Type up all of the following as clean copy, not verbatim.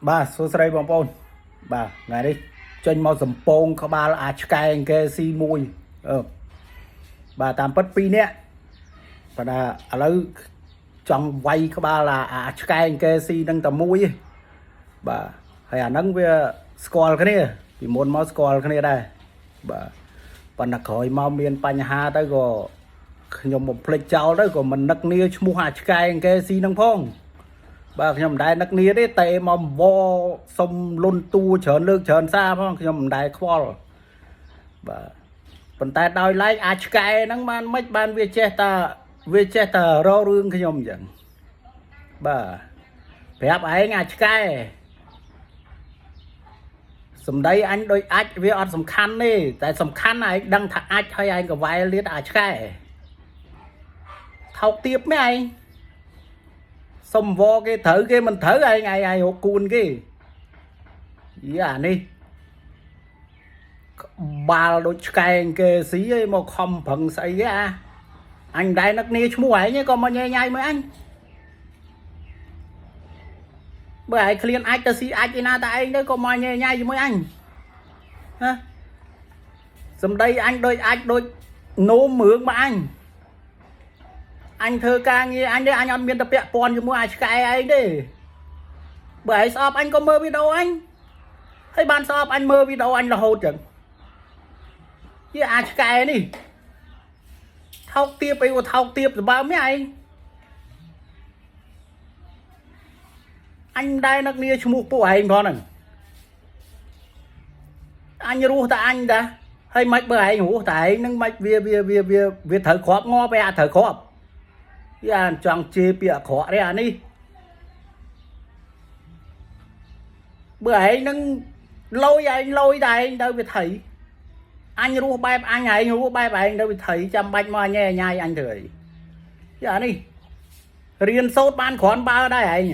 បាទសួស្តីបងប្អូនបាទថ្ងៃនេះចេញមកសំពងក្បាលអាឆ្កែអង្គែស៊ីមួយអឺបាទតាមពិត2នាក់ប៉ុន្តែឥឡូវចង់វាយក្បាលអាឆ្កែអង្គែស៊ីនឹងតែមួយឯងបាទហើយអាហ្នឹងវាស្គាល់គ្នាពីមុនមកស្គាល់គ្នាដែរបាទប៉ុន្តែក្រោយមកមានបញ្ហាទៅក៏ខ្ញុំបំភ្លេចចោលទៅក៏មិននឹកនាឈ្មោះអាឆ្កែអង្គែស៊ីនឹងផង បាទខ្ញុំមិនដែលនឹកនាទេតែមកវសុំលុនតួច្រើនលើកច្រើនសារផងខ្ញុំមិនដែលខ្វល់បាទប៉ុន្តែដោយឡែកអាចឆ្កែហ្នឹងបានមិនបានវាចេះតារករឿងខ្ញុំអញ្ចឹងបាទប្រាប់ឯងអាចឆ្កែសំដីអញដូចអាចវាអត់សំខាន់ទេតែសំខាន់ឯងដឹងថាអាចហើយឯងក៏វ៉ែលៀតអាចឆ្កែថោកទៀបមែនឯង សុំវគេត្រូវគេមិនត្រូវឯងឯងឯងរកគួនគេយីអានេះក្បាលដូចឆ្កែងគេស៊ីឯងមកខំប្រឹងស្អីគេអាអញមិនដែលនឹកនាឈ្មោះឯងទេក៏មកញ៉ៃញ៉ៃមើលអញបើឯងឃ្លានអាចទៅស៊ីអាចឯណាតែឯងទៅក៏មកញ៉ៃញ៉ៃជាមួយអញណាសំដីអញដូចអាចដូចនោមរឿងមកអញ អញធ្វើការងារអញទេអញអត់មានទៅពាក់ព័ន្ធជាមួយអាឆ្កែឯងទេបើឯងស្អប់អញក៏មើលវីដេអូអញហើយបានស្អប់អញមើលវីដេអូអញរហូតចឹងជាអាឆ្កែនេះថោកទៀបអីក៏ថោកទៀបសម្បើមនេះឯងអញមិនដែលនឹកនាឈ្មោះពួកឯងផងហ្នឹងអញរស់តែអញតាហើយមិនបើឯងរស់តែឯងហ្នឹងមិនវាវាវាវាវាត្រូវគ្រាប់ងាប់ឯអាត្រូវគ្រាប់ យ៉ាចង់ជេរពាក្យអាក្រក់ទេអានេះបើឯងនឹងលយឯងលយតែឯងទៅវាថៃអញរស់បែបអញឯងរស់បែបឯងទៅវាថៃចាំបាច់មកញ៉ែញ៉ាយអញធ្វើអីយ៉ានេះរៀនសូត្របានគ្រាន់បើដែរឯង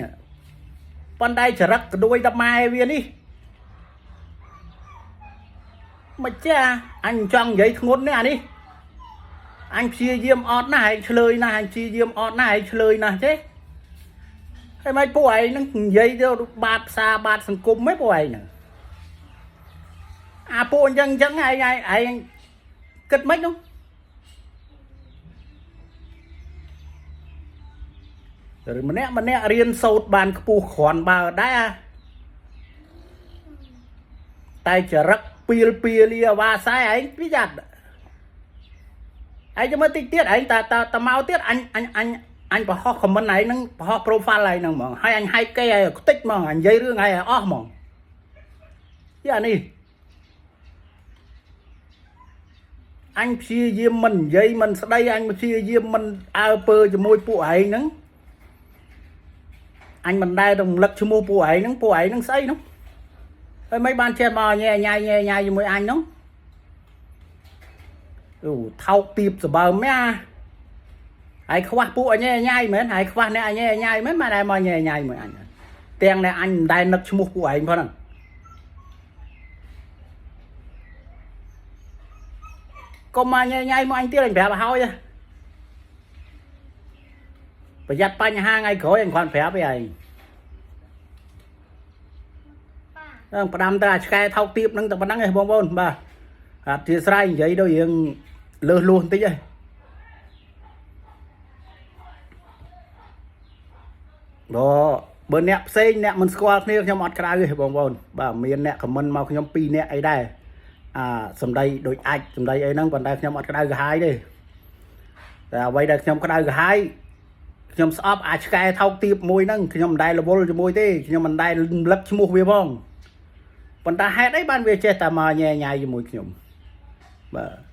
ប៉ុន្តែចរិតក្ដួយតែម៉ែវានេះមិនចាអញចង់និយាយធ្ងន់នេះអានេះអញព្យាយាមអត់ណាស់ឯងឆ្លើយណាស់អញព្យាយាមអត់ណាស់ឯងឆ្លើយណាស់ទេ ហើយមិនពួកឯងហ្នឹងនិយាយទៅបាតផ្សារបាតសង្គមហ៎ពួកឯងហ្នឹងអាពួកអញ្ចឹងអញ្ចឹងឯងឯងឯងគិតមិននោះឬម្នាក់ម្នាក់រៀនសូត្របានខ្ពស់គ្រាន់បើដែរអាតែចរិតពីលពីលាវ៉ាសែឯងប្រយ័ត្នឯងចាំមើលតិចទៀតឯងតាតាតាមកទៀតអញអញអញអញបង្ហោះ comment ឯងហ្នឹងបង្ហោះ profile ឯងហ្នឹងហ្មងហើយអញហែកគេឲ្យខ្ទេចហ្មងអញនិយាយរឿងឯងឲ្យអស់ហ្មងយ៉ានេះអញព្យាយាមមិននិយាយមិនស្ដីអញព្យាយាមមិនអើពើជាមួយពួកឯងហ្នឹងអញមិនដែលរំលឹកឈ្មោះពួកឯងហ្នឹងពួកឯងហ្នឹងស្អីហ្នឹងហើយមិនបានចេះមកញ៉ែញ៉ៃញ៉ែញ៉ៃជាមួយអញហ្នឹងអូថោកទៀបសម្បើមមែនអាហើយខ្វះពួកអញញ៉ៃមែនហើយខ្វះអ្នកអញញ៉ៃមែនមកដែរមកញ៉ែញ៉ៃមួយអញទាំងដែលអញមិនដែលនឹកឈ្មោះពួកឯងផងហ្នឹងកុំមកញ៉ែញ៉ៃមកអញទៀតអញប្រាប់ឲ្យហើយប្រយ័ត្នបញ្ហាថ្ងៃក្រោយអញគ្រាន់ប្រាប់ឯងហ្នឹងផ្ដាំទៅអាឆ្កែថោកទៀបហ្នឹងតែប៉ុណ្្នឹងឯងបងប្អូនបាទអធិស្ឋាននិយាយដូចរៀងលើសលួសបន្តិចឯង បើអ្នកផ្សេងអ្នកមិនស្គាល់គ្នាខ្ញុំអត់ក្រៅទេបងប្អូនបាទមានអ្នកខមមិនមកខ្ញុំ2អ្នកអីដែរអាសំដីដូចអាចសំដីអីហ្នឹងប៉ុន្តែខ្ញុំអត់ក្តៅក្រហាយទេតែអ្វីដែលខ្ញុំក្តៅក្រហាយខ្ញុំស្អប់អាចឆ្កែថោកទៀបមួយហ្នឹងខ្ញុំមិនដែលរវល់ជាមួយទេខ្ញុំមិនដែលរំលឹកឈ្មោះវាផងប៉ុន្តែហេតុអីបានវាចេះតែមកញ៉ែញ៉ៃជាមួយខ្ញុំបាទ